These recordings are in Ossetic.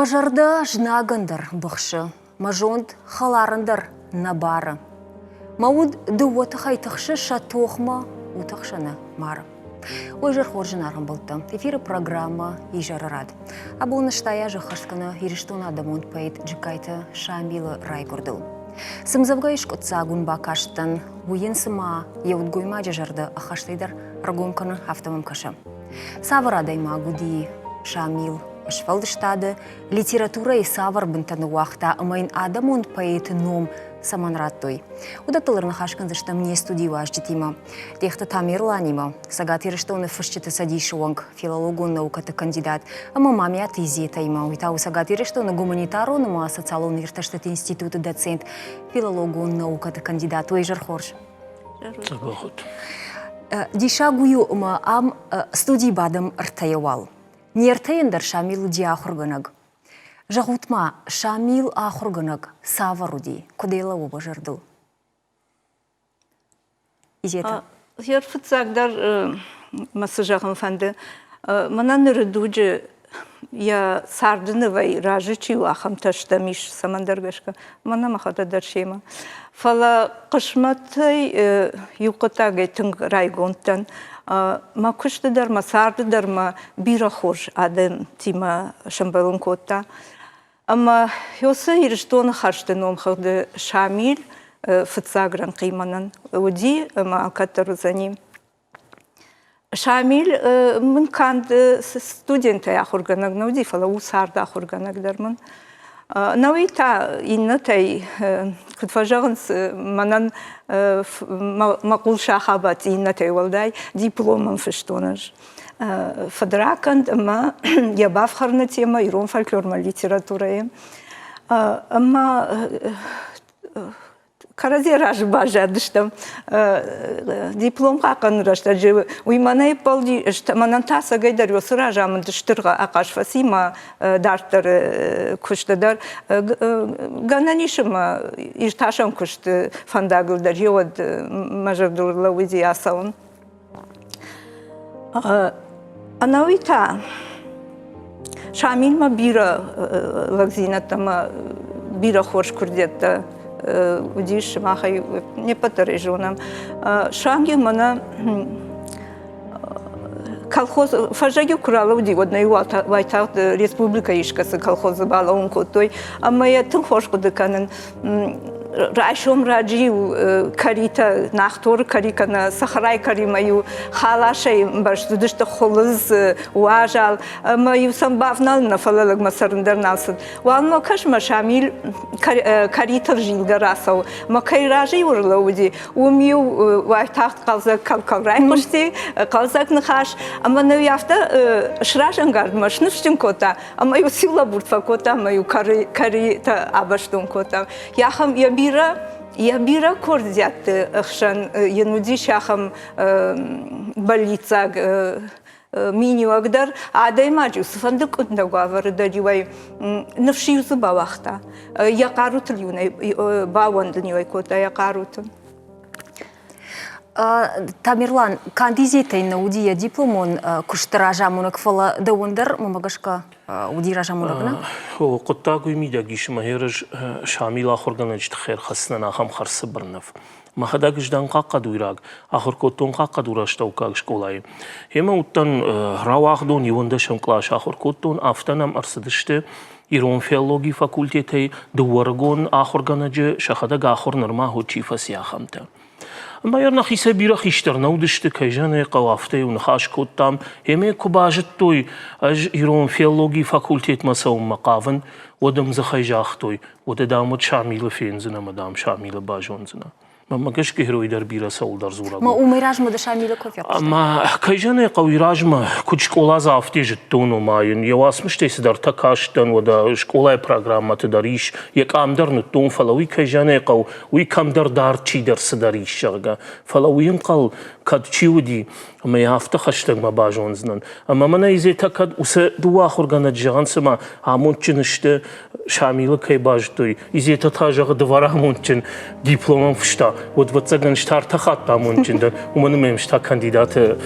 Мӕ зӕрдӕ знагӕн дӕр быхсы, мӕ зонд хӕларӕн дӕр нӕ бары. Мӕ уд дыууӕ тыхӕй тыхсы сӕ тохмӕ, утӕхсӕны мары. Уый зӕр хорз зынаргъ ӕмбӕлттӕ. Эфиры программӕ «Изӕры рад». Абон 80 азы ӕххӕст кӕны Ирыстоны адӕмон поэт Джыккайты Шамилы райгуырдыл. Цы мдзӕвгӕйы скъуыддзаг уын бакастӕн, уый йын цыма йӕ удгоймаджы зӕрдӕ ӕххӕстӕй дӕр ӕргом кӕны, афтӕ мӕм кӕсы. Цавӕр адӕймаг уыди Шамил сфӕлдыстады, литературӕйы цавӕр бынтӕ ныууагъта ӕмӕ йын адӕмон поэты ном цӕмӕн радтой? Уыдӕттыл ӕрныхас кӕндзыстӕм не студийы уазджытимӕ. Тъехты Тамерланимӕ, Цӕгат Ирыстоны фысджыты цӕдисы уӕнг, филологон наукӕты кандидат ӕмӕ Мамиаты Изетӕимӕ, уый та у Цӕгат Ирыстоны гуманитарон ӕмӕ социалон иртӕстыты институты доцент, филологон наукӕты кандидат. Уый изӕр хорз. Диссаг уый у, ӕмӕ ам студийы бадӕм ӕртӕйӕ уал. Не ртӕйӕн дӕр Шамил уыди ахуыргӕнӕг. Зӕгъут-ма, Шамил ахуыргӕнӕг цавӕр уыди, куыд ӕй лӕууы уӕ зӕрдыл? Изетӕ. Йӕ фыццагдӕр мӕ цы зӕгъын фӕнды, мӕнӕ ныры дуджы йӕ царды нывӕй разы чи у, ахӕмтӕ стӕм ис цӕмӕндӕр гӕсгӕ. Мӕнӕ мӕхӕдӕг дӕр семӕ. Фӕлӕ хъысмӕтӕй иу хъуыддагӕй тынг райгонд дӕн. Мӕ куысты дӕр, мӕ царды дӕр мӕ бирӕ хорз адӕмтимӕ сӕмбӕлын кодта. Ӕмӕ уыцы Ирыстоны хӕсты номхыгъды Шамил фыццаг рӕнхъи мӕнӕн уыди ӕмӕ алкӕддӕр уыдзӕни. Шамил мын канд студентӕй ахуыргӕнӕг нӕ уыди, фӕлӕ у царды ахуыргӕнӕг дӕр мын. Науи та иннӕтӕй, куыд фӕзӕгъынц, мӕнӕн мӕ хъул сах абадти иннӕтӕй уӕлдай, диплом мын фыстон ӕз. Фыдракӕнд ӕмӕ йӕ бафхӕрыны темӕ ирон фольклормӕ литературӕйы. Ӕмӕ кӕрӕдзи разы баззадыстӕм. Диплом хъахъхъӕныны рӕстӕджы уый мӕнӕй ӕппӕлди, мӕнӕн та ӕцӕгӕйдӕр уыцы разамынд стыр ахъаз фӕци мӕ дарддӕры куысты дӕр. Гӕнӕн ис ӕмӕ иртасӕн куысты фӕндагыл дӕр еуӕд мӕ зӕрдыл лӕууыди ацӕуын. Ӕнӕуи та Шамилмӕ бирӕ лӕгдзинӕдтӕ ӕмӕ бирӕ хорз куырдиӕттӕ уыдис, сымахӕй не ппӕт дӕр ӕй зонӕм. Суанг-иу мӕнӕ колхоз фӕззӕг-иу куы ралӕуди, уӕд нӕ-иу уайтагъд республикӕйы искӕцы колхозы балӕууын кодтой. Ӕмӕ йӕ тынг хорз хъуыды кӕнын. Райсом раджы-иу кӕритӕ, нахторы кӕри кӕнӕ сахарайы кӕримӕ-иу халасӕй ӕмбӕрзт уыдысты хуылыдз, уазал, ӕмӕ-иу сӕм бавналын нӕ, фӕлӕ лӕгмӕ цӕрын дӕр нал цыд. Уалынмӕ кӕс-ма, Шамил кӕритыл зилгӕ рацӕуы, мӕ кӕй разы-иу ӕрлӕууыди, уым-иу уайтагъд хъӕлдзӕг кӕл-кӕл райхъуысти, хъӕлдзӕг ныхас, ӕмӕ нӕ афтӕ сразӕнгард мӕ сныфсджын кодта, ӕмӕ-иу сиу лӕбурд фӕкодта ӕмӕ-иу кӕритӕ абӕстон кодта. Ахӕм йӕ бирӕ йӕ бирӕ курдиӕтты хсӕн йын уыдис ахӕм бӕллиццаг миниуӕг дӕр. Адӕймаджы цыфӕнды къуындӕг уавӕры дӕр-иу ӕй ныфс-иу дзы бауагъта. Йӕ хъарутыл-иу баууӕндын-иу ӕй кодта йӕ хъарутыл. Тамерлан, канд Изетӕй нӕ уыди йӕ дипломон куысты разамонӕг, фӕлӕ дӕуӕн дӕр, мӕмӕ гӕсгӕ, уыди разамонӕг, нӕ? Хъуыддаг уый мидӕг ис, ӕмӕ ӕз Шамил ахуыргӕнӕджы тыххӕй ӕрхӕцынӕн ахӕм хӕрзцыбыр ныв. Мӕхӕдӕг ӕз дӕн хъахъхъӕдуйраг, ахуыр кодтон Хъахъхъӕдуры астӕуккаг скъолайы. Гъемӕ уыдтӕн рауагъдон иуӕндӕсӕм къласы ахуыр кодтон, афтӕ нӕм ӕрцыдысты ирон филологийы факультетӕй дыууӕ ӕрыгон ахуыргӕнӕджы, сӕхӕдӕг ахуыр нырма хуыд чи фӕци, ахӕмтӕ. Ӕмӕ йӕ нӕхицӕй бирӕ хистӕр нӕ уыдысты, кӕй зӕгъын ӕй хъӕуы, афтӕ-иу ныхас кодтам. Ӕмӕ куы базыдтой, ӕз ирон филологийы факультетмӕ цӕуынмӕ хъавын, уӕд ӕмдзыхӕй загътой, уӕдӕ, дам, уӕд Шамилы фендзынӕ ӕмӕ, дам, Шамилы базондзынӕ. Мӕ гӕсгӕ герой дӕр бирӕ цӕуылдӕр дзурӕг у. Ма уымӕй размӕ дӕ Шамилы куы фехъуыстай? Ӕмӕ кӕй зӕгъын ӕй хъӕуы, размӕ куыд скъоладзау, афтӕ зыдтон, ома йын йӕ уацмыстӕй цыдӕртӕ кастӕн, уӕдӕ скъолайы программӕты дӕр ис, йӕ къам дӕр ныдтон, фӕлӕ уый кӕй зӕгъын ӕй хъӕуы, уый кӕмдӕр дард чидӕр цыдӕр ис, зӕгъгӕ. Фӕлӕ уый ӕнхъӕл кӕд чи уыди, ӕмӕ йӕ афтӕ хӕстӕгмӕ базондзынӕн. Ӕмӕ мӕнӕ Изетӕ кӕд уыцы дыууӕ ахуыргӕнӕджы зӕгъын, цыма амондджын сты, Шамилы кӕй базыдтой, Изетӕ та зӕгъы дывӕр амондджын дипломӕн фыста, уӕд ӕвӕццӕгӕн ӕз та ӕртӕ хатты амондджын дӕн, уымӕн ӕмӕ йӕм та кандидаты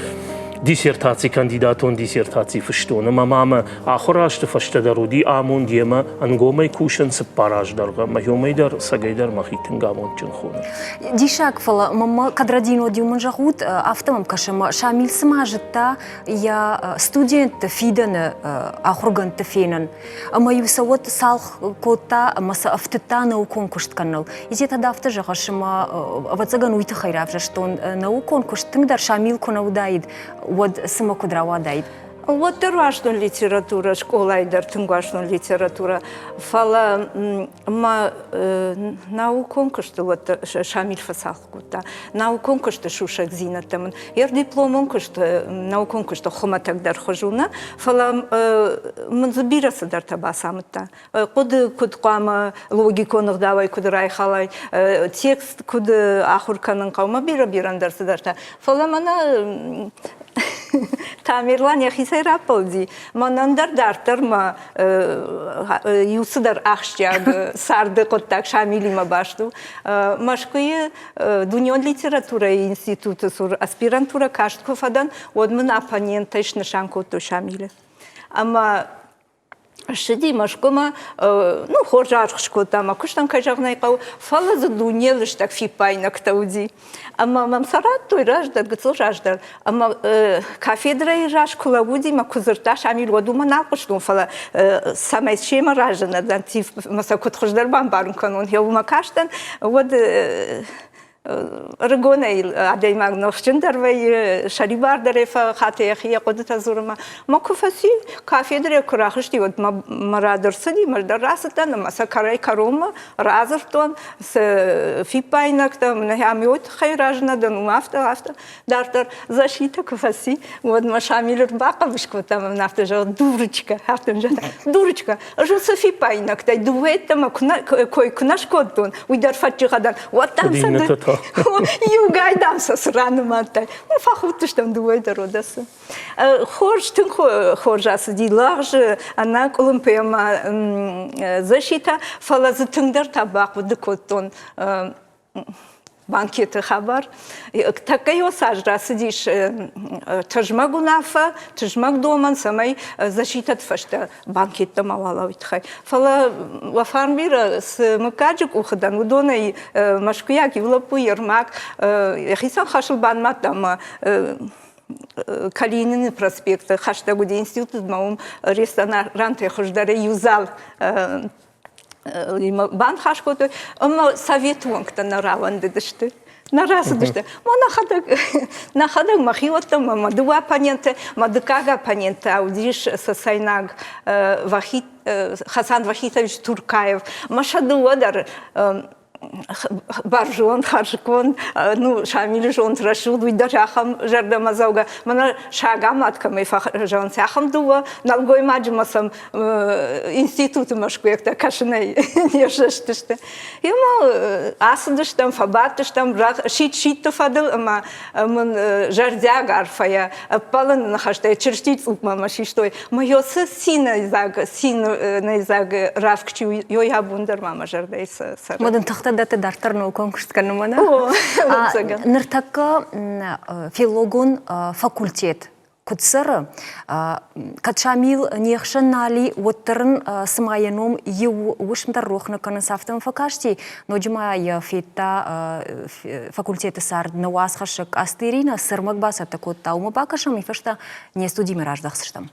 Диссертаци, кандидатон диссертаци фыстон ӕмӕ ма мӕ ахуыр азты фӕстӕ дӕр уыди амонд йемӕ ӕнгомӕй кусын 4 азы дӕргъы ӕмӕ уымӕй дӕр цӕгӕй дӕр мӕхи тынг амондджын хонын. Диссаг, фӕлӕ мӕнмӕ кӕд рӕдийын уӕд-иу мын зӕгъут, афтӕ мӕм кӕсы, ӕмӕ Шамил цыма зыдта йӕ студентты фидӕны ахуыргӕндты фенын ӕмӕ-иу сӕ уӕд цалх кодта ӕмӕ сӕ ӕфтыдта наукон куыст кӕныныл. Изетӕ дӕ афтӕ зӕгъыс, ӕмӕ ӕвӕццӕгӕн уый тыххӕй равзӕрстон наукон куыст тынгдӕр Шамил куы нӕ уыдаид, уӕд цымӕ куыд рауадаид? Уӕддӕр уарзтон литературӕ, скъолайы дӕр тынг уарзтон литературӕ, фӕлӕ мӕ наукон куысты уӕддӕр Шамил фӕцалх кодта. Наукон куысты сусӕгдзинӕдтӕ мын, йе дипломон куысты, наукон куысты хуымӕтӕгдӕр хуыз у, нӕ, фӕлӕ мын дзы бирӕ цыдӕртӕ бацамыдта. Хъуыды куыд хъуамӕ логикон ӕгъдауӕй куыд райхалай, текст куыд ахуыр кӕнын хъӕуы, мӕ бирӕ-бирӕ ӕндӕр цыдӕртӕ. Фӕлӕ мӕнӕ Тамерлан йӕхицӕй раппӕлди, мӕнӕн дӕр дарддӕр мӕ иу цыдӕр ахсджиаг царды хъуыддаг Шамилимӕ баст у. Мӕскуыйы дунеон литературӕйы институты цур аспирантурӕ каст куы фӕдӕн, уӕд мын оппонентӕй снысан кодтой Шамилы. Ӕмӕ ссыди Мӕскуымӕ, ну, хорз аргъ скодта мӕ куыстӕн, кӕй зӕгъын ӕй хъӕуы, фӕлӕ дзы дуне лыстӕг фиппаинӕгтӕ уыди. Ӕмӕ мӕм сӕ радтой раздӕр, гыццыл раздӕр. Ӕмӕ кафедрӕйы раз куы лӕууыди мӕ куы дзырдта Шамил, уӕд уымӕ нал хъуыстон, фӕлӕ цӕмӕй семӕ разына дӕн, мӕ сӕ куыд хуыздӕр бамбарын кӕнон, йӕ уымӕ кастӕн, уӕд ӕрыгонӕй адӕймаг ныхджындӕр вӕййы, сӕрибардӕрӕй фӕхаты йӕхи йӕ хъуыдытӕ дзурынмӕ. Мӕ куы фӕци, кафедрӕ куы рахызти, уӕд мӕ рад ӕрцыди, мӕ дӕр рацыдтӕн ӕмӕ сӕ кӕрӕй-кӕронмӕ радзырдтон, цы фиппаинӕгтӕ мын ӕм уый тыххӕй разы нӕ дӕн, уым афтӕ, афтӕ. Дарддӕр защитӕ куы фӕци, уӕд мӕ Шамил ӕрбахъӕбыс кодта ӕмӕ мын афтӕ зӕгъы, дурочка, афтӕ мын загъта, дурочка, ӕз уыцы фиппаинӕгтӕй дыууӕ йеддӕмӕ кой куы нӕ скодтон, уый дӕр фӕччыгъӕдӕн, уӕд дам сӕ иугай дам сӕ цы ранымадтай. Ну, фӕхудтыстӕм дыууӕ дӕр уӕдӕ цы. Хорз, тынг хорз ацыди лӕгъзы, ӕнӕкъуылымпыйӕ ӕмӕ защитӕ, фӕлӕ дзы тынгдӕр та бахъуыды кодтон банкеты хабар. Тӕккӕ ёсаз рацыдис тызмӕг уынаффӕ, тызмӕг домӕн, цӕмӕй защитӕты фӕстӕ банкеттӕ мауал уый тыххӕй. Фӕлӕ уӕ фарн бирӕ цы мыггаджы къухы дӕн, уыдонӕй мӕскуыйаг иу лӕппу Ермак йӕхицӕн хӕсыл банымадта ӕмӕ Калинины проспекты хӕстӕг уыди институтмӕ, уым ресторантӕй хуыздӕрӕй иу зал баныхас кодтой ӕмӕ советы уӕнгтӕ нӕ рауӕндыдысты. Нӕ рацыдысты. Ма нӕхӕдӕг, нӕхӕдӕг мӕхиуӕттӕ мӕ мӕ дыууӕ оппоненты, мӕ дыккаг оппоненттӕ уыдис цӕцӕйнаг Вахит, Хасан Вахитович Туркаев. Мӕ сӕ дыууӕ дӕр бӕрзонд, хӕрзконд, ну, Шамилы зонд рӕсугъд, уый дӕр ахӕм зӕрдӕмӕдзӕугӕ. Мӕнӕ сагамад кӕмӕй фӕзӕгъынц, ахӕм дыууӕ нӕлгоймаджы ма сӕм институты мӕскуыйӕгтӕ кӕсынӕй не сыстысты. Ӕмӕ ацыдыстӕм, фӕбадтыстӕм сидт-сидты фӕдыл ӕмӕ мын зӕрдиаг арфӕйӕ ӕппӕлыны ныхӕстӕй Чырыстийы цъупмӕ мӕ систой. Мӕ ёцы цинӕйдзаг, цинӕйдзаг равг чи у, ёй абон дӕр ма мӕ зӕрдӕйы цӕры. Мӕ дын тыхтӕ дӕтты дарддӕр наукон куыст кӕнынмӕ, нӕ? Ныртӕккӕ филологон факультет куыд цӕры, кӕд Шамил не хсӕн нал и, уӕддӕр ын цыма йӕ ном иу уысм дӕр рох нӕ кӕнынц, афтӕ мӕм фӕкасти. Ноджы ма йӕ федта факультеты цард нӕ уацхӕссӕг Къацты Иринӕ цы ӕрмӕг бацӕттӕ кодта, уымӕ бакӕсӕм, уый фӕстӕ не студимӕ раздӕхдзыстӕм.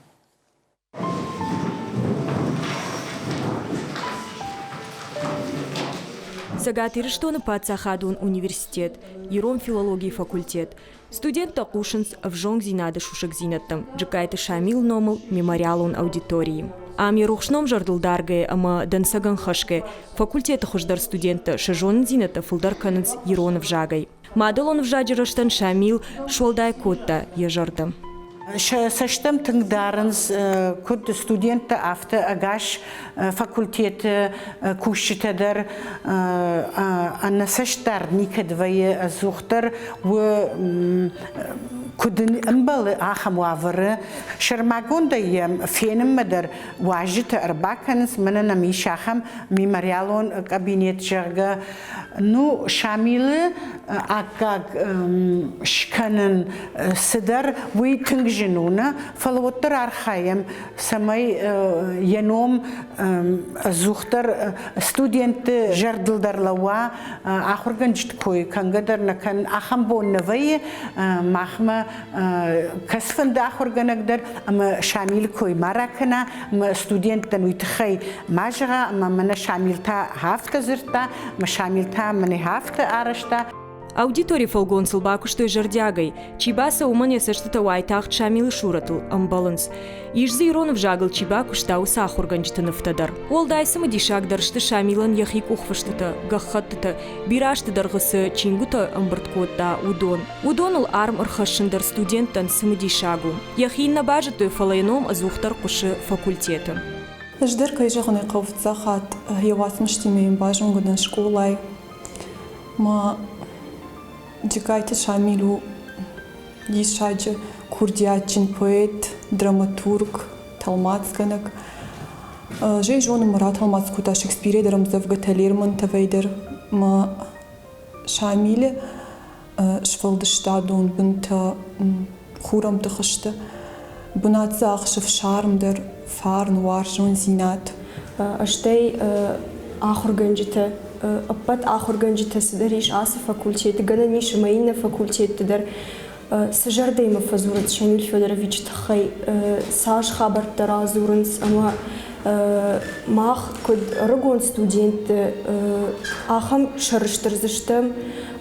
Цӕгат Ирыстоны паддзахадон университет, ирон филологийы факультет. Студенттӕ хъусынц ӕвзонгдзинады сусӕгдзинӕдтӕм Джыккайты Шамилы номыл мемориалон аудиторийы. Ам йӕ рухс ном зӕрдыл даргӕйӕ ӕмӕ дӕнцӕгӕн хӕсгӕ, факультеты хуыздӕр студенттӕ сӕ зонындзинӕдтӕ фылдӕр кӕнынц ирон ӕвзагӕй. Мадӕлон ӕвзаджы рӕзтӕн Шамил суӕлдай кодта йӕ зӕрдӕ. Сӕ цӕстӕм тынг дарынц куыд студенттӕ, афтӕ ӕгас факультеты кусджытӕ дӕр. Ӕнӕцӕстдард никӕд вӕййы, ӕдзухдӕр у. Куыд ын ӕмбӕлы ахӕм уавӕры, сӕрмагондӕй йӕм фенынмӕ дӕр уазджытӕ ӕрбакӕнынц, мӕнӕ нӕм ис ахӕм мемориалон кабинет, зӕгъгӕ. Ну, Шамилы аккаг скӕнын цыдӕр, уый тынг зын у, нӕ? Фӕлӕ уӕддӕр архайӕм, цӕмӕй йӕ ном ӕдзухдӕр студентты зӕрдыл дӕр лӕууа, ахуыргӕнджыты кой кӕнгӕ дӕр нӕ кӕн, ахӕм бон нӕ вӕййы махмӕ кӕцыфӕнды ахуыргӕнӕг дӕр ӕмӕ Шамилы кой ма ракӕна, ӕмӕ студенттӕн уый тыххӕй ма зӕгъа, ӕмӕ мӕнӕ Шамил та афтӕ дзырдта, ӕмӕ Шамил та мӕнӕ афтӕ арӕзта. Аудиторийы фӕлгонцыл бакуыстой зӕрдиагӕй. Чи бацӕуы, уымӕн йӕ цӕстытӕ уайтагъд Шамилы сурӕтыл ӕмбӕлынц. Ис дзы ирон ӕвзагыл чи бакуыста, уыцы ахуыргӕнджыты нывтӕ дӕр. Уӕлдай цымыдисагдӕр сты Шамилӕн йӕхи къухфыстытӕ, гӕххӕттытӕ, бирӕ азты дӕргъы цы чингуытӕ ӕмбырд кодта, уыдон. Уыдоныл арм ӕрхӕссын дӕр студенттӕн цымыдисаг у. Йӕхи нӕ базыдтой, фӕлӕ йӕ ном ӕдзухдӕр хъуысы факультеты. Ӕз дӕр, кӕй зӕгъын ӕй хъӕуы, фыццаг хатт йӕ уацмыстимӕ йын базонгӕ дӕн скъолайы. Ма Джыккайты Шамил у диссаджы курдиатджын поэт, драматург, тӕлмацгӕнӕг. Зӕй зонын мӕ ратӕлмац кодта Шекспирӕй дӕр ӕмдзӕвгӕтӕ Лермонтовӕй дӕр. Ма Шамилы сфӕлдыстадон бынтӕ хурӕмтых сты. Бынат дзы ахсы фсарм дӕр, фарн, уарзондзинад. Стӕй ахуыргӕнджытӕ, ӕппӕт ахуыргӕнджытӕ цыдӕр ис ацы факультеты, гӕнӕн ис ӕмӕ иннӕ факультетты дӕр цы зӕрдӕимӕ фӕдзурынц Шамиль Федоровичы тыххӕй, цас хабӕрттӕ радзурынц ӕмӕ мах, куыд ӕрыгон студентты, ахӕм сӕрыстыр дзы стӕм,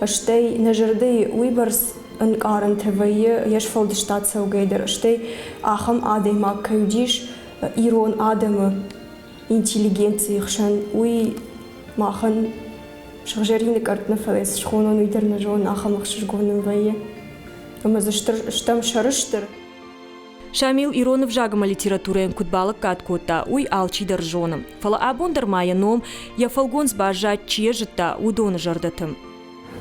стӕй нӕ зӕрдӕйы уыйбӕрц ӕнкъарӕнтӕ вӕййы йе сфӕлдыстад цӕугӕйӕ дӕр, стӕй ахӕм адӕймаг кӕй уыдис ирон адӕмы интеллигенцийы хсӕн, уый махӕн сыгъзӕрины къӕртт нӕ фӕлӕ цы схонон, уый дӕр нӕ зонын, ахӕм ӕхсызгон нын вӕййы. Ӕмӕ дзы стыр стӕм сӕрыстыр. Шамил ирон ӕвзаг ӕмӕ литературӕйӕн куыд балӕггад кодта, уый алчидӕр зоны. Фӕлӕ абон дӕр ма йӕ ном, йӕ фӕлгонц баззад, чи йӕ зыдта, уыдоны зӕрдӕты.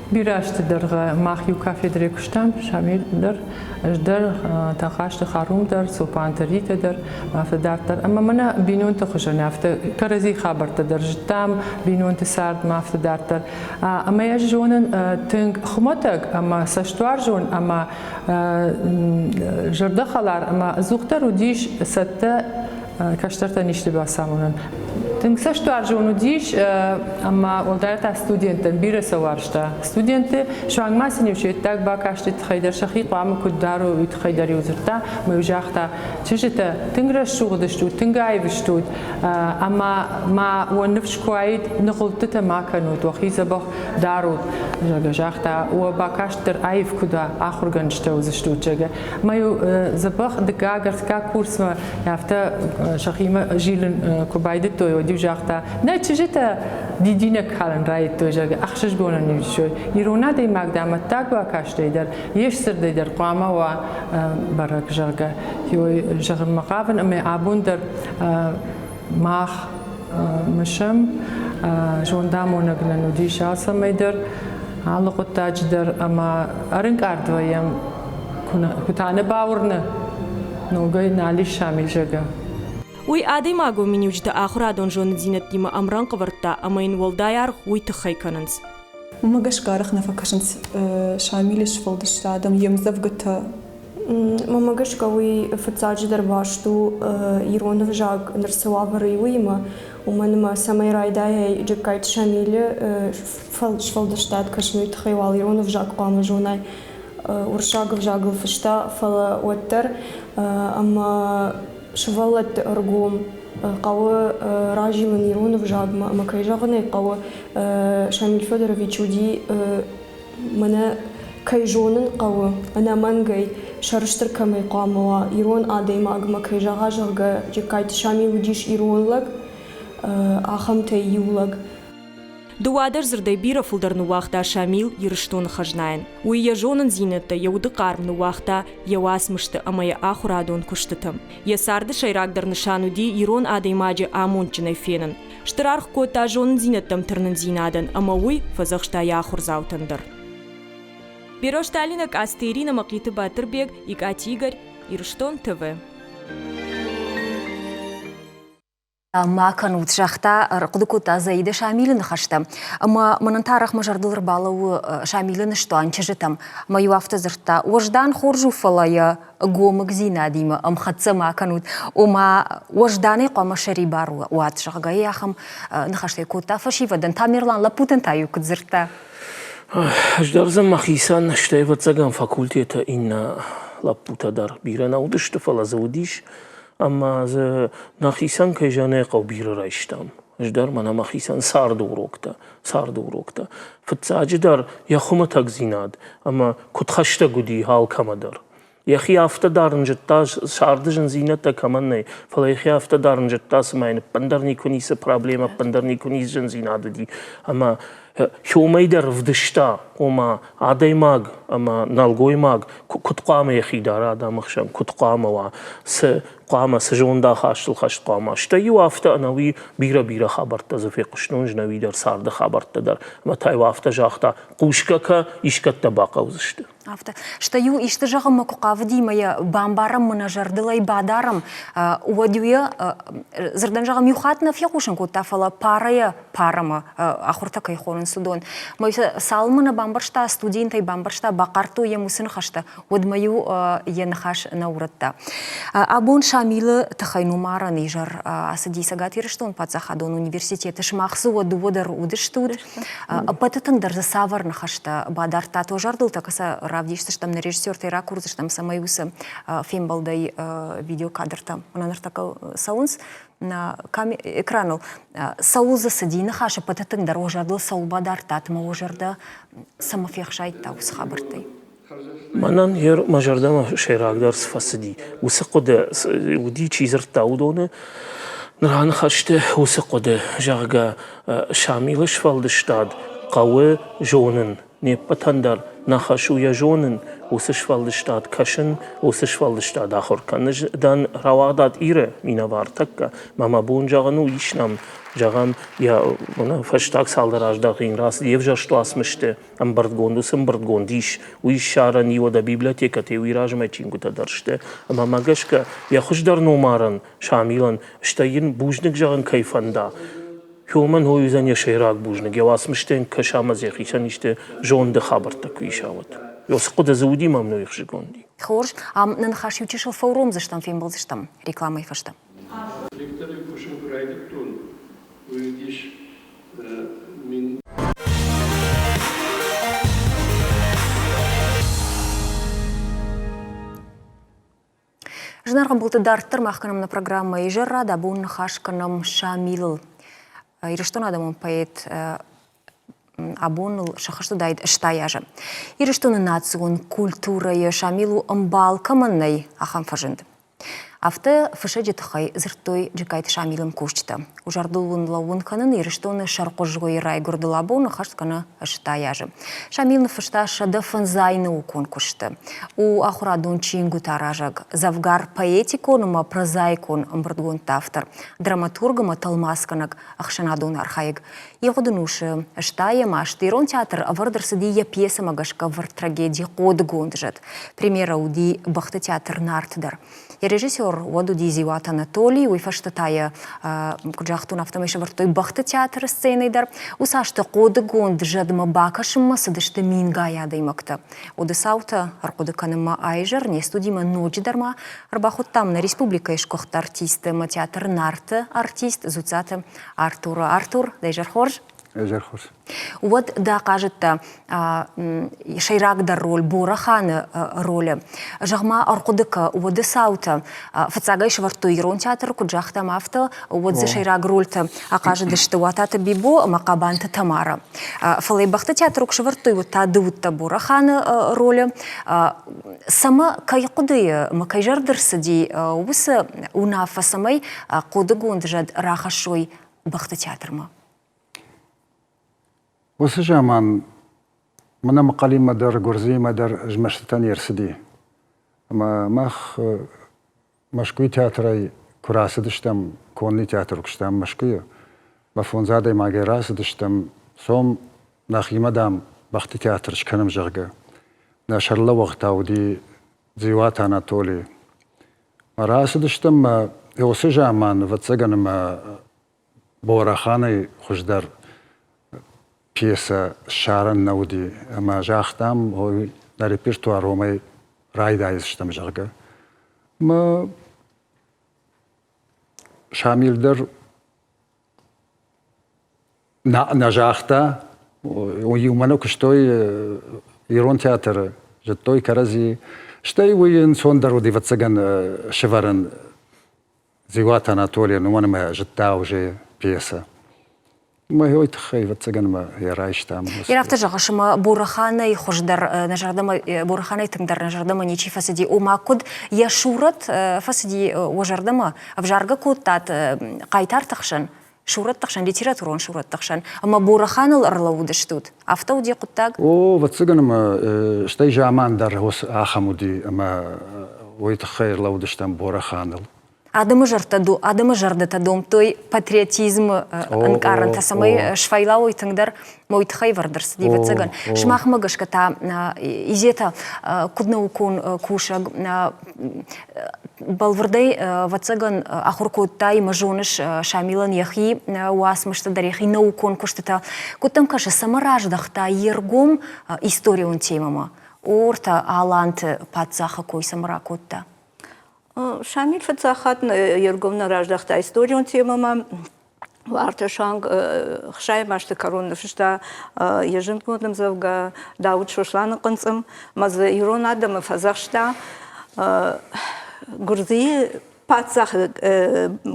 Бирӕ азты дӕргъы мах иу кафедрӕйы куыстам, Шамил дӕр, ӕз дӕр, Тахъазты Харум дӕр, Цопанты Ритӕ дӕр, афтӕ дарддӕр. Ӕмӕ мӕнӕ бинонты хуызӕн афтӕ кӕрӕдзи хабӕрттӕ дӕр зыдтам, бинонты цардмӕ афтӕ дарддӕр. Ӕмӕ ӕз зонын тынг хуымӕтӕг ӕмӕ цӕстуарзон ӕмӕ зӕрдӕхӕлар ӕмӕ ӕдзухдӕр уыдис цӕттӕ кӕстӕртӕн исты бацамонын. Тынг цӕстуарзон уыдис ӕмӕ уӕлдай та студенттӕн бирӕ сӕ уарзта. Студентты суанг ма сын-иу се ддаг бакасты тыххӕй дӕр сӕхи хъуамӕ куыд дарой, уый тыххӕй дӕр-иу дзырдта ӕмӕ-иу загъта, чызджытӕ, тынг рӕсугъд стут, тынг аив стут ӕмӕ ма уӕ ныфс куы уаид, ныгъуылдтытӕ ма кӕнут, уӕхи дзӕбӕх дарут, зӕгъгӕ, загъта, уӕ бакаст дӕр аив куыд уа, ахуыргӕнджытӕ уыдзыстут, зӕгъгӕ. Ӕмӕ-иу дзӕбӕх дыккаг, ӕртыккаг курсмӕ афтӕ сӕхимӕ зилын куы байдыдтой, уӕд-иу загъта, нӕ чызджытӕ дидинӕг калын райдыдтой, зӕгъгӕ, ӕхсызгонӕн иу Ирон адӕймаг дӕм ӕддаг бакастӕй дӕр, йе сдзырдӕй дӕр хъуамӕ уа бӕрӕг, зӕгъгӕ. Зӕгъынмӕ хъавын ӕмӕ абон дӕр мах мысӕм, зондамонӕг нын уыдис алцӕмӕй дӕр, алы хъуыддаджы дӕр ӕмӕ ӕрынкъард вӕййӕм, куы та нӕ бауырны, ногӕй нал ис Шамил, зӕгъгӕ. Уый адӕймагон миниуджытӕ ахуырадон зонындзинӕдтимӕ ӕмрӕнхъ ӕвӕрдта ӕмӕ йын уӕлдай аргъ уый тыххӕй кӕнынц. Уымӕ гӕсгӕ арӕх нӕ фӕкӕсынц Шамилы сфӕлдыстадӕм йе мдзӕвгӕтӕ. Мӕнмӕ гӕсгӕ уый фыццаджыдӕр баст у ирон ӕвзаг ныр цы уавӕры и, уыимӕ, уымӕн ӕмӕ цӕмӕй райдайай Джыккайты Шамилы сфӕлдыстад кӕсын, уый тыххӕй уал ирон ӕвзаг хъуамӕ зонай. Уырыссаг ӕвзагыл фыста, фӕлӕ уӕддӕр ӕмӕ сывӕллӕтты ӕргом хъӕуы разилын ирон ӕвзагмӕ ӕмӕ, кӕй зӕгъын ӕй хъӕуы, Шамиль Федорович уыди мӕнӕ кӕй зонын хъӕуы, ӕнӕмӕнгӕй сӕрыстыр кӕмӕй хъуамӕ уа, ирон адӕймагмӕ кӕй зӕгъа, зӕгъгӕ, Джыккайты Шамил уыдис ирон лӕг, ахӕмтӕй иу лӕг. Дыууадӕс дзырдӕй бирӕ фылдӕр ныууагъта Шамил Ирыстоны хӕзнайӕн. Уый йӕ зонындзинӕдтӕ, йӕ уды хъарм ныууагъта йӕ уацмысты ӕмӕ йӕ ахуырадон куыстыты. Йӕ царды сӕйрагдӕр нысан уыди ирон адӕймаджы амондджынӕй фенын. Стыр аргъ кодта зонындзинӕдтӕм тырнындзинадӕн ӕмӕ уый фӕдзӕхста йӕ ахуырдзаутӕн дӕр. Беро Сталина, Къацты Ирина, Мӕхъиты Батырбег, Икъаты Игорь, Ирыстон ТВ. Ма кӕнут, загъта, ӕрхъуыды кодта Заидӕ Шамилы ныхӕстӕ. Ӕмӕ мӕнӕн та арӕх мӕ зӕрдыл ӕрбалӕууы Шамилы ныстуан чызджытӕм. Ӕмӕ-иу афтӕ дзырдта, уӕздан хорз у, фӕлӕ йӕ ӕгомыгдзинадимӕ ӕмхӕццӕ ма кӕнут. Ома, уӕзданӕй хъуамӕ сӕрибар уат, зӕгъгӕ, ахӕм ныхӕстӕ кодта фӕсивӕдӕн. Тамерлан лӕппутӕн та-иу куыд дзырдта? Ӕз дӕр дзы мӕхицӕн, стӕй ӕвӕццӕгӕн факультеты иннӕ лӕппутӕ дӕр бирӕ нӕ уыдысты, фӕлӕ дзы уыдис Ӕмӕ дзы нӕхицӕн кӕй зӕгъын ӕй хъӕуы бирӕ райстам. Ӕз дӕр мӕнӕ мӕхицӕн царды уроктӕ, царды уроктӕ. Фыццаджыдӕр йӕ хуымӕтӕгдзинад ӕмӕ куыд хӕстӕг уыди алкӕмӕ дӕр. Йӕхи афтӕ дарын зыдта, царды зындзинӕдтӕ кӕмӕн нӕй, фӕлӕ йӕхи афтӕ дарын зыдта, цыма йын ӕппындӕр никуы ницы проблемӕ, ӕппындӕр никуы ницы зындзинад уыди. Ӕмӕ уымӕй дӕр ӕвдыста, ома адӕймаг ӕмӕ нӕлгоймаг куыд хъуамӕ йӕхи дара адӕмы хсӕн, куыд хъуамӕ уа, цы хъуамӕ, цы зондахастыл хӕст хъуамӕ. Стӕй-иу афтӕ ӕнӕуи бирӕ-бирӕ хабӕрттӕ дзы фехъуыстон, ӕнӕуи дӕр царды хабӕрттӕ дӕр. Ӕмӕ та-иу афтӕ загъта, хъусгӕ кӕ, искӕдтӕ бахъӕудзысты. Афтӕ. Стӕй-иу исты зӕгъынмӕ куы хъавыди ӕмӕ йӕ бамбарӕм мӕ нӕ зӕрдыл ӕй бадарӕм, уӕд-иу йӕ дзырдӕн зӕгъӕм, иу хатт нӕ фехъусын кодта, фӕлӕ парӕйӕ парӕмӕ ахуыртӕ кӕй хонынц, уыдон. Мӕ цалынмӕ нӕ бамбӕрста, студентӕй бамбӕрста, бахъардтой йӕм уыцы ныхӕстӕ, уӕдмӕ-иу йӕ ныхас нӕ урӕдта. Абон Шамилы тыххӕй номарӕн изӕр ацыди Цӕгат Ирыстоны паддзахадон университеты. Сымах дзы уӕ дыууӕ дӕр уыдыстут. Ӕппӕты тынгдӕр дзы цавӕр ныхӕстӕ бадардтат уӕ зӕрдыл, та сӕ равдисдзыстӕм, нӕ режиссертӕй ракурдзыстӕм, цӕмӕй уыцы фембӕлдӕй видеокадртӕ мӕнӕ ныртӕккӕ цӕуынц нӕ экраныл. Цӕуыл дзы цыди ныхас ӕппӕты тынгдӕр уӕ зӕрдыл цӕуыл бадардтат ӕмӕ уӕ зӕрдӕ цӕмӕ фехсайдта уыцы хабӕрттӕй? Мӕнӕн мӕ зӕрдӕмӕ сӕйрагдӕр цы фӕцыди, уыцы хъуыды уыди, чи дзырдта, уыдоны раныхӕсты уыцы хъуыды, зӕгъгӕ, Шамилы сфӕлдыстад хъӕуы зонын, не ппӕтӕн дӕр нӕ хӕс у йӕ зонын, уыцы сфӕлдыстад кӕсын, уыцы сфӕлдыстад ахуыр кӕнын. Рауагъдад Иры минӕвар тӕккӕ мӕ мӕ бон зӕгъын у, ис нӕм, зӕгъӕм, йӕ фӕстаг цалдӕр аздӕхы йын рацыд йе взӕрст уацмысты ӕмбырдгонд, уыцы ӕмбырдгонд ис, уый ссарӕн и уӕдӕ библиотекӕтӕ уый размӕ чингуытӕ дӕр сты. Ӕмӕ мӕ гӕсгӕ йӕ хуыздӕр номарӕн Шамилӕн, стӕй йын бузныг зӕгъын кӕй фӕнда, уымӕн уый уыдзӕн йӕ сӕйраг бузныг, йӕ уацмыстӕ йын кӕса ӕмӕ дзы йӕхицӕн исты зонды хабӕрттӕ куы иса, уӕд. Уыцы хъуыды дзы уыди мӕм ныхсызгонди. Хорз, ам нӕ ныхас иу чысыл фӕуромдзыстӕм, фембӕлдзыстӕм рекламӕйы фӕстӕ. Лекторӕй кусын куы райдыдтон, уый уыдис мин Зынаргъ ӕмбӕлтты дарддӕр мах кӕнӕм нӕ программӕ «Изӕррад». Абон ныхас кӕнӕм Шамилыл. Ирыстоны адӕмон поэт абон ыл сӕххӕст уыдаид 80 азы. Ирыстоны национ культурӕйы Шамил у ӕмбал кӕмӕн нӕй, ахӕм фӕзынд. Афтӕ фыссӕджы тыххӕй дзырдтой Джыккайты Шамилы мкусджытӕ. Зӕрдыл уын лӕууын кӕнын Ирыстоны сӕрхъуызойы райгуырдыл абон ӕххӕст кӕны 80 азы. Шамил ныффыста 105 наукон куысты. У ахуырадон чингуытӕ аразӕг, дзӕвгар поэтикон ӕмӕ прозаикон ӕмбырдгондты автор, драматург ӕмӕ тӕлмацгӕнӕг, ӕхсӕнадон архайӕг. Ивгъуыд ӕнусы стайӕм азты ирон театр ӕвӕрд ӕрцыди йӕ пьесӕмӕ гӕсгӕ ӕвӕрд трагеди «Хъодыгонд зӕд». Премьерӕ уыди бӕхты театр «Нарт» дӕр. Йӕ режиссер уӕд уыди Дзиуаты Анатолий, уый фӕстӕ та йӕ, куыд загътон, афтӕмӕй сӕвӕрдтой бӕхты театры сценӕйы дӕр. Уыцы азты хъодыгонд зӕдмӕ бакӕсынмӕ цыдысты мингай адӕймӕгтӕ. Уыды цаутӕ ӕрхъуыды кӕнынмӕ аизӕр не студимӕ ноджыдӕр ма ӕрбахуыдтам нӕ республикӕйы сгуыхт артисты ӕмӕ театр «Нарты» артист Дзуццаты Артуры. Артур, дӕ изӕр хорз. Изӕр хорз. Уӕд дӕ хъазыдтӕ сӕйрагдӕр роль Борӕханы ролы. Зӕгъ-ма, ӕрхъуыды кӕ, уӕды цаутӕ фыццагӕй сӕвӕрдтой ирон театры, куыд загътам, афтӕ, уӕд дзы сӕйраг рольтӕ ахъазыдысты Уататы Бибо ӕмӕ Хъабанты Тамара. Фӕлӕ бӕхты театры куы сӕвӕрдтой, уӕд та ды уыдтӕ Борӕханы ролы. Цӕмӕ кӕй хъуыдыйы ӕмӕ кӕй зӕрды рцыди уыцы уынаффӕ, цӕмӕй хъодыгонд зӕд рахӕссой бӕхты театрмӕ? Уыцы заман мӕнӕ Мхъалимӕ дӕр, Гуырдзыимӕ дӕр змӕстытӕ не рцыди. Ӕмӕ мах Мӕскуыйы театрӕй куы рацыдыстӕм, конный театр куыстам Мӕскуыйы, мӕ фондз адӕймагӕй рацыдыстӕм, цом нӕхимӕ, дам, бӕхты театр скӕнӕм, зӕгъгӕ. Нӕ сӕрлӕууӕг та уыди Дзиуаты Анатоли. Рацыдыстӕм мӕ уыцы заман, ӕвӕццӕгӕн, ӕмӕ Борӕханӕй хуыздӕр пьесӕ ссарӕн нӕ уыди. Ӕмӕ загътам, ой, нӕ репертуар уымӕй райдайдзыстӕм, зӕгъгӕ. Мӕ Шамил дӕр нӕ загъта, иумӕ нӕ куыстой ирон театры, зыдтой кӕрӕдзи. Стӕй уый ӕнцондӕр уыд, ӕвӕццӕгӕн, сывӕрын Дзиуаты Анатолийӕн, уымӕн ӕмӕ зыдта уже пьесӕ. Мӕ уый тыххӕй, ӕвӕццӕгӕн, мӕ йӕ райстам. Йе афтӕ зӕгъыс, ӕмӕ Борӕханӕй хуыздӕр нӕ зӕрдӕмӕ, Борӕханӕй тынгдӕр нӕ зӕрдӕмӕ ничи фӕцыди. Ома куыд йӕ сурӕт фӕцыди уӕ зӕрдӕмӕ, ӕвзаргӕ кодтат хъайтарты хсӕн, сурӕтты хсӕн, литературон сурӕтты хсӕн, ӕмӕ Борӕханыл ӕрлӕууыдыстут. Афтӕ уыди хъуыддаг? О, ӕвӕццӕгӕн, ӕмӕ стӕй заман дӕр ахӕм уыди, ӕмӕ уый тыххӕй ӕрлӕууыдыстӕм Борӕханыл. Адӕмы зӕрдӕ, адӕмы зӕрдӕтӕ домдтой патриотизмы ӕнкъарӕнтӕ, цӕмӕй сфӕйлауой тынгдӕр, ма уый тыххӕй ӕвӕрд ӕрцыди, ӕвӕццӕгӕн. Сымахмӕ гӕсгӕ та Изетӕ куыд наукон кусӕг, бӕлвырдӕй, ӕвӕццӕгӕн, ахуыр кодтай ӕмӕ зоныс Шамилӕн йӕхи уацмыстӕ дӕр, йӕхи наукон куыстытӕ. Куыд дӕм кӕсы, цӕмӕ раздӕхта йе ргом историон темӕмӕ? Ортӕ Аланты паддзахы кой цӕмӕ ракодта? Шамил фыццаг хатт йе ргом нӕ раздӕхта историон темӕмӕ. Уартӕ суанг хсайӕм азты кӕрон ныффыста йӕ зындгонд ӕмдзӕвгӕ Дауыт Сосланы хъынцъым ӕмӕ дзы ирон адӕмы фӕдзӕхста Гуырдзыйы паддзахы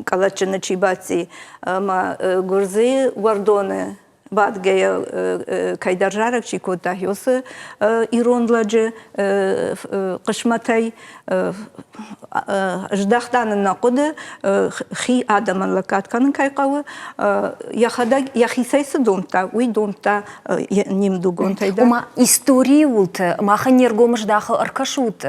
къӕлӕтджыны чи бадти ӕмӕ Гуырдзыйы уӕрдоны бадгӕйӕ кӕйдӕр зарӕг чи кодта, уыцы ирон лӕджы хъысмӕтӕй здӕхта нын нӕ хъуыды, хи адӕмӕн лӕггад кӕнын кӕй хъӕуы, йӕхӕдӕг йӕхицӕй цы домдта, уый домдта не мдугонтӕй дӕр. Ома историйы уылты махӕн не ргом здахы ӕркӕсут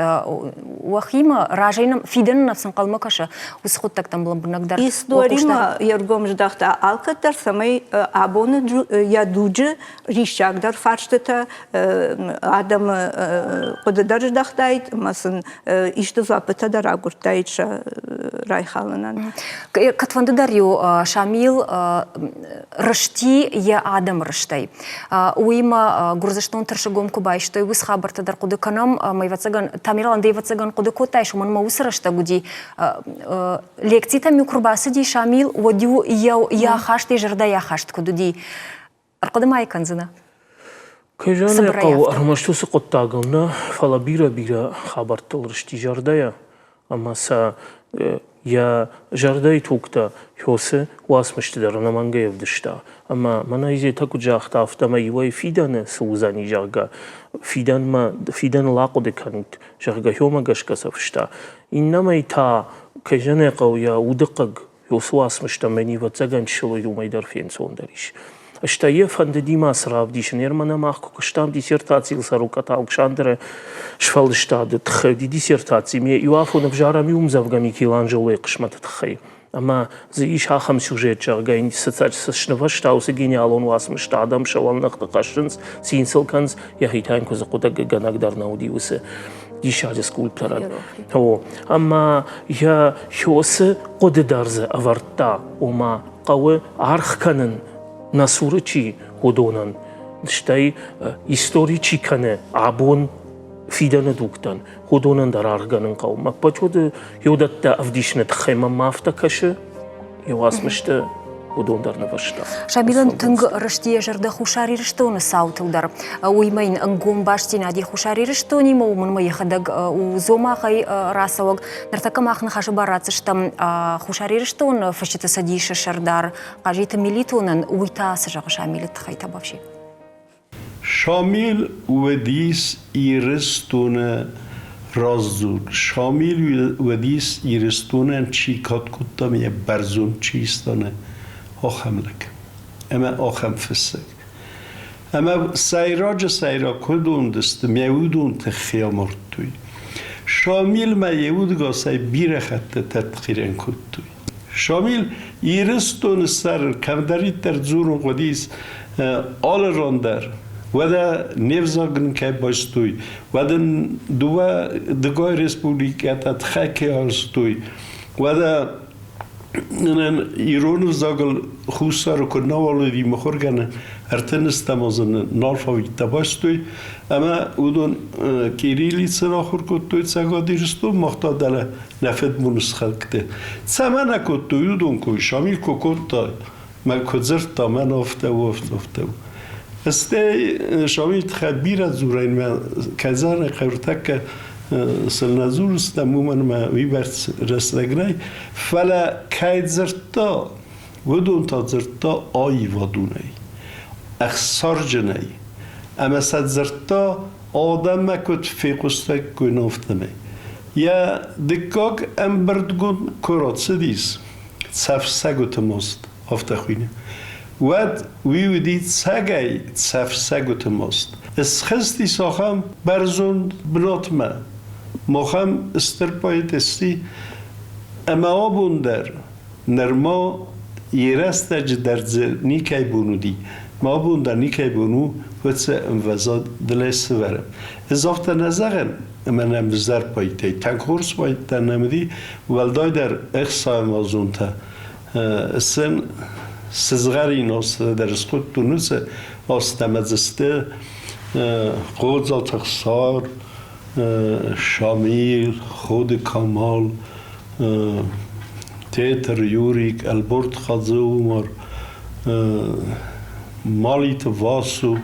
уӕхимӕ, разӕй нӕм фидӕны нӕ цы ӕнхъӕлмӕ кӕсы, уыцы хъуыддӕгтӕм лӕмбынӕгдӕр Историмӕ йе ргом здӕхта алкӕддӕр, цӕмӕй абоны йӕ дуджы риссагдӕр фарстытӕ адӕмы хъуыды дӕр здӕхтаид ӕмӕ сын исты дзуаппытӕ дӕр агуырдтаид сӕ райхалынӕн. Кӕдфӕнды дӕр-иу Шамил рысти йӕ адӕмы рыстӕй. Уыимӕ Гуырдзыстон Тырсыгом куы байстой, уыцы хабӕрттӕ дӕр хъуыды кӕнӕм. Ӕмӕ, ӕвӕццӕгӕн, Тамерлан, ды ӕвӕццӕгӕн хъуыды кодтаис, уымӕн ӕмӕ уыцы рӕстӕг уыди лекцитӕм-иу куы рбацыди Шамил, уӕд-иу йӕ ахаст, йӕ зӕрдӕйы ахаст куыд уыди? Ӕрхъуыды ма йӕ кӕндзынӕ? Кӕй зӕгъын ӕй хъӕуы, ӕрмӕст уыцы хъуыддагыл нӕ, фӕлӕ бирӕ-бирӕ хабӕрттыл рысти зӕрдӕйӕ ӕмӕ сӕ йӕ зӕрдӕйы тугтӕ Хёсы уацмысты дӕр ӕнӕмӕнгӕй ӕвдыста. Ӕмӕ мӕнӕ Изетӕ куыд загъта, афтӕмӕй иуӕй фидӕны цы уыдзӕни, зӕгъгӕ, фидӕнмӕ, фидӕныл ахъуыды кӕнут, зӕгъгӕ, Хёмӕ гӕсгӕ сӕ фыста. Иннӕмӕй та, кӕй зӕгъын ӕй хъӕуы, йӕ уды хъыг Уыцы уацмыстӕм мӕн ӕвӕццӕгӕн чысыл уымӕй дӕр фенцондӕр ис. Стӕй йӕ фӕндыди ма цы равдисын. Ӕрмӕн мах куы куыстам диссертацийыл Цӕрукъаты Алыксандры сфӕлдыстады тыххӕй диссертаци, ме иу афон ӕвзарӕм иу ӕмдзӕвгӕ Микеланджелойы хъысмӕты тыххӕй. Ӕмӕ дзы ис ахӕм сюжет, зӕгъгӕ, йын цы снывӕзта, уыцы гениалон уацмыстӕ адӕм сӕ уӕлныхты хӕссынц, цин сыл кӕнынц, йӕхи та йын куыдзы хъуыдыгӕнӕг дӕр нӕ уыди уыцы диссаджы скульпторӕн. О, ӕмӕ йӕ Хёсы хъуыды дӕр дзы ӕвӕрдта, ома хъӕуы аргъ кӕнын нӕ цуры чи, уыдонӕн, стӕй истори чи кӕны абон фидӕны дугтӕн, уыдонӕн дӕр аргъгӕнын хъӕуы. Мӕ ӕппӕт уыдӕттӕ ӕвдисыны тыххӕй мӕм афтӕ кӕсы, йӕ уацмысты уыдон дӕр нывӕзта. Сабилӕн тынг рысти йӕ зӕрдӕ Хуссар Ирыстоны цаутыл дӕр. Уыимӕ йын ӕнгом бастдзинад и Хуссар Ирыстонимӕ, уымӕн ӕмӕ йӕхӕдӕг у Дзомагъӕй рацӕуӕг. Ныртӕккӕ мах ныхасы бар ратдзыстӕм Хуссар Ирыстоны Фысджыты цӕдисы сӕрдар Хъазиты Мелитонӕн. Уый та цы зӕгъы Шамилы тыххӕй Табафси? Шамил уыдис Ирыстоны раздзог. Шамил уыдис Ирыстонӕн чи кад кодта ӕмӕ йӕ бӕрзонд чи иста, ахӕм лӕг ӕмӕ ахӕм фыссӕг. Ӕмӕ сӕйраджы сӕйраг куыд уындысты, мӕ уыдон тыххӕй амардтой. Шамилмӕ йӕ удгасӕй бирӕ хӕттытӕ ӕртхъирӕн кодтой. Шамил Ирыстоны сӕр кӕмдӕриддӕр дзурын хъуыдис алы ран дӕр. Уӕдӕ не взаг ын кӕй байстой, уӕд ын дыууӕ дыгай республикӕтӕ тыхӕй кӕй арстой, уӕдӕ нын ирон ӕвзагыл Хуссары куыд нӕуал уыди мыхуыргӕнӕн, ӕртыныстӕм азы нын алфавиттӕ байстой, ӕмӕ уыдон кириллицӕ ахуыр кодтой Цӕгат Ирыстон, мах та дӕлӕ нӕ фыдбоны сыхӕгты. Цӕмӕн акодтой уыдон кой? Шамил куы кодта, мӕ куы дзырдта, мӕн афтӕ у, афтӕ, афтӕ у. Стӕй Шамил тыххӕй бирӕ дзурӕн мӕ кӕдзӕрӕй хъӕртӕккӕ сыл нӕ дзурыстӕм, уымӕн ӕмӕ уыйбӕрц рӕстӕг нӕй. Фӕлӕ кӕй дзырдта, уыдон та дзырдта аивадонӕй, ӕхсарджынӕй. Ӕмӕ сӕ дзырдта адӕммӕ куыд фехъуыстаиккой, афтӕмӕй. Йӕ дыккаг ӕмбырдгонд куы рацыдис, цӕф сӕгуыты мост, афтӕ хуыйны, уӕд уый уыди цӕгӕй цӕф сӕгуыты мост. Схызтис ахӕм бӕрзонд бынатмӕ, махӕм стыр поэт сси, ӕмӕ абон дӕр нырма йӕ рӕстӕджы дӕр дзы никӕй бон уыди, ма абон дӕр никӕй бон у уыцы ӕмвӕзад дылӕй сывӕрын. Ӕз афтӕ нӕ зӕгъын, ӕмӕ нӕм взӕр поэттӕй тынг хорз поэттӕ нӕм уыди, уӕлдайдӕр ӕхсайӕмазонтӕ сын сызгъӕрин азтӕ дӕр скодтон уыцы азтӕ ӕмӕ дзы сты Хъодзаты Ӕхсар, Шамил, Ходы Камал, Тетр, Юрик, Ӕлборт Хадзы-Умар, Малиты Васо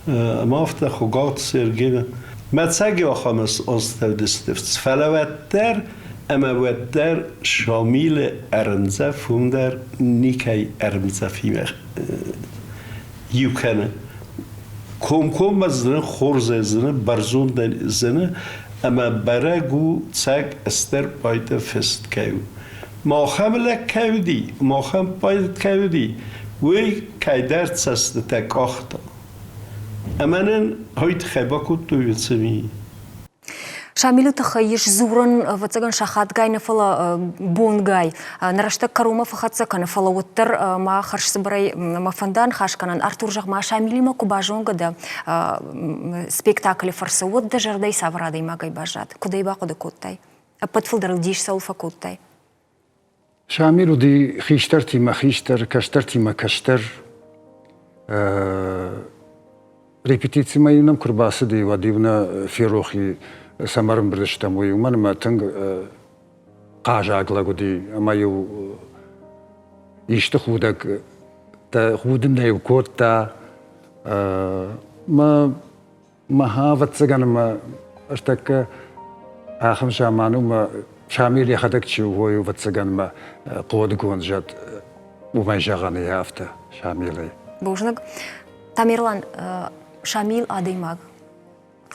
ӕмӕ афтӕ Хуыгаты Сергей. Мӕ цӕги ахӕм азтӕ уыдысты, фӕлӕ уӕддӕр ӕмӕ уӕддӕр Шамилы ӕрмдзӕф уым дӕр никӕй ӕрмдзӕфимӕ иу кӕны. Комкоммӕ зыны, хорзӕй зыны, бӕрзондӕй зыны, ӕмӕ бӕрӕг у, цӕг стыр пайда фыст кӕй у. Махӕм лӕг кӕй уыди, махӕм пайда кӕй уыди, уый кӕйдӕр цӕстытӕ къахта. Ӕмӕ нын уый тыххӕй бакодтой уыцы ми. Шамилы тыххӕй ис дзурын, ӕвӕццӕгӕн, сахатгай нӕ, фӕлӕ бонгай. Нӕ рӕстӕг кӕронмӕ фӕхӕццӕ кӕны, фӕлӕ уӕддӕр ма хӕрзцыбырӕй мӕ фӕнда ныхас кӕнын. Артур, зӕгъ-ма, Шамилимӕ куы базонгӕ дӕ спектаклы фӕрцы, уӕд дӕ зӕрдӕйы цавӕр адӕймагӕй баззад? Куыд ӕй бахъуыды кодтай? Ӕппӕт фылдӕр ыл дис цӕуыл фӕкодтай? Шамил уыди хистӕртимӕ хистӕр, кӕстӕртимӕ кӕстӕр. Репетицимӕ-иу нӕм куы рбацыди, уӕд-иу нӕ ферох и, цӕмӕ ӕрӕмбырд стӕм, уый, уымӕн ӕмӕ тынг хъазаг лӕг уыди ӕмӕ-иу исты худӕг худын нӕ-иу кодта. Мӕ Мӕ ӕвӕццӕгӕн ӕмӕ ӕртӕккӕ ахӕм заман у, мӕ Шамил йӕхӕдӕг чи у, уый ӕвӕццӕгӕн мӕ хъодыгонд зӕд уымӕй зӕгъӕн и афтӕ Шамилӕй. Бузныг. Тамерлан, Шамил адӕймаг.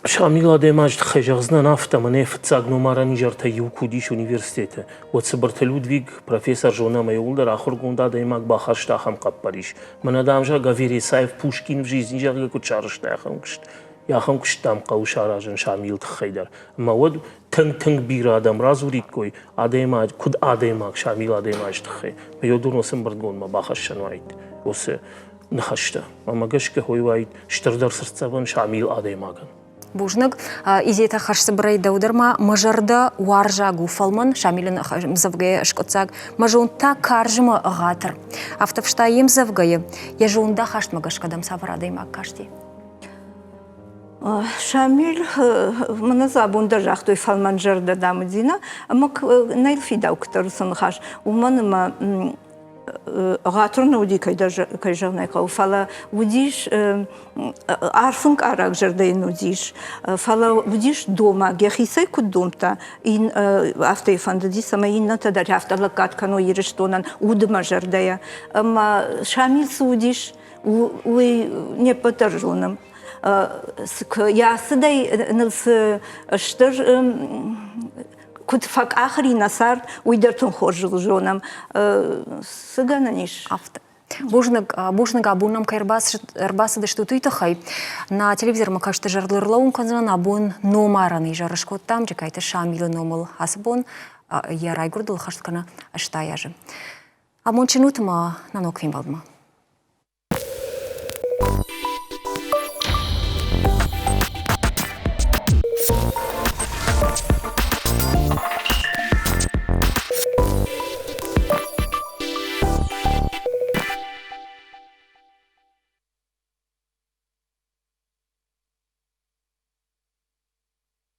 Шамил адӕймаджы тыххӕй зӕгъдзынӕн афтӕ, мӕнӕ фыццаг номарӕн изӕртӕй иу куы уыдис университеты, уӕд Цыбырты Людвиг, профессор зоны ӕмӕ иууылдӕр ахуыргонд адӕймаг бахаста ахӕм хъӕппӕрис. Мӕнӕ, дам, зӕгъгӕ, Вересаев Пушкин в жизни, зӕгъгӕ, куыд сарӕзта ахӕм куыст. Ахӕм куыст, дам, хъӕуы саразын Шамилы тыххӕй дӕр. Ӕмӕ уӕд тынг-тынг бирӕ адӕм радзуриккой адӕймаг, куыд адӕймаг, Шамил адӕймаджы тыххӕй. Ӕмӕ уыдон уыцы ӕмбырдгондмӕ бахӕссӕн уаид уыцы ныхӕстӕ. Ӕмӕ гӕсгӕ хой уаид стырдӕр цыртдзӕвӕн Шамил адӕймагӕн. Бузныг. Изетӕ хӕрзцыбырӕй дӕу дӕр ма мӕ зӕрдӕ уарзаг у фӕлмӕн, Шамилы ӕмдзӕвгӕйы скъуыддзаг. Мӕ зонд та карз ӕмӕ ӕгъатыр. Афтӕ фыста йе мдзӕвгӕйы. Йӕ зондахастмӕ гӕсгӕ дӕм цавӕр адӕймаг касти? Шамил, мын ӕз абон дӕр загътой фӕлмӕн зӕрдӕ дам уыди, ӕмӕ нӕ фидаукдӕр уыцы ныхас, уымӕн ӕмӕ ӕгъатыр нӕ уыди, кӕй зӕгъын ӕй хъӕуы, фӕлӕ уыдис арф ӕнкъараг зӕрдӕ йын уыдис, фӕлӕ уыдис домаг, йӕхицӕй куыд домдта, афтӕ йӕ фӕндыди, цӕмӕй иннӕтӕ дӕр афтӕ лӕггад кӕной Ирыстонӕн удмӕ зӕрдӕйӕ. Ӕмӕ Шамил цы уыдис, уый не ппӕт дӕр зонӕм. Йӕ ацыдӕй ныл цы стыр куыд фӕкъахыр и нӕ цард, уый дӕр тынг хорз зонӕм. Цы гӕнӕн ис? Афтӕ. Бузныг, бузныг абон нӕм кӕй ӕрбацыдыстут, уый тыххӕй. Нӕ телевизормӕ кӕсты зӕрдыл ӕрлӕууын кӕндзынӕн абон номарӕн изӕр скодтам Джыккайты Шамилы номыл. Ацы бон йӕ райгуырдыл хӕст кӕны 80 азы. Амондджын ут ӕмӕ нӕ ног фембӕлдмӕ.